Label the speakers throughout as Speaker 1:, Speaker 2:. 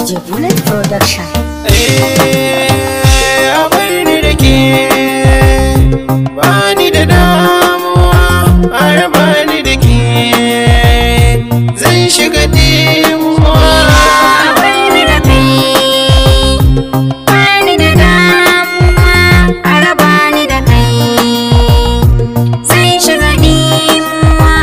Speaker 1: DJ Bullet Production.
Speaker 2: A bar ni da ke, ba ni da damuwa, a raba ni da ke, zan shiga dimuwa.
Speaker 1: A bar ni da kai, ba ni da damuwa, a raba ni da kai, zan shiga dimuwa.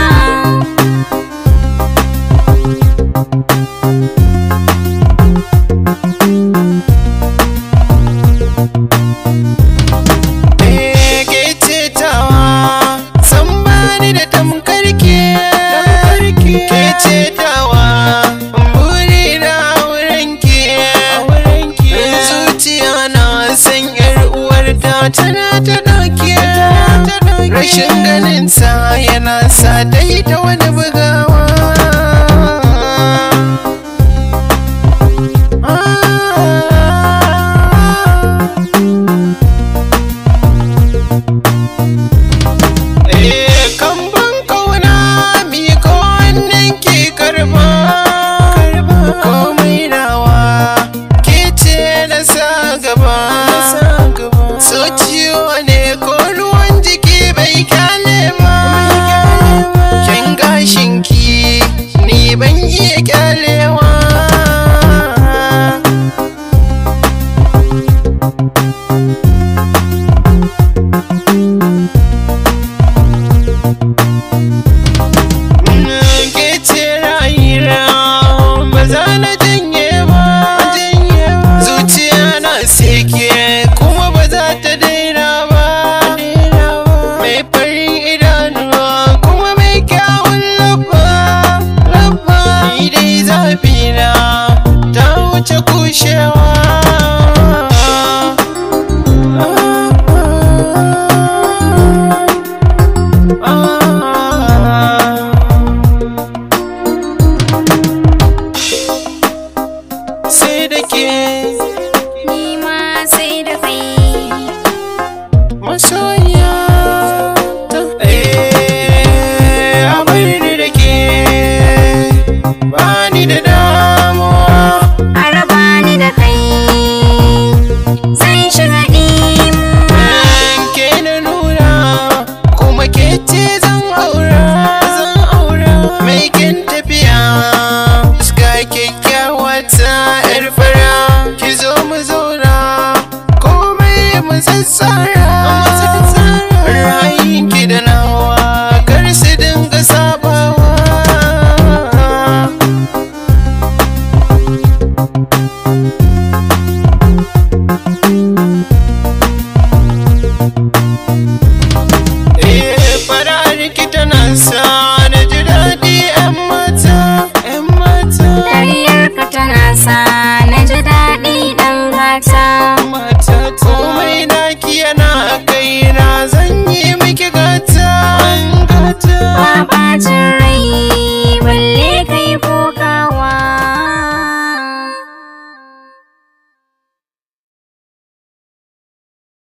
Speaker 2: Tana ta dauke rashin ganin sa yana sa ta yi ta wani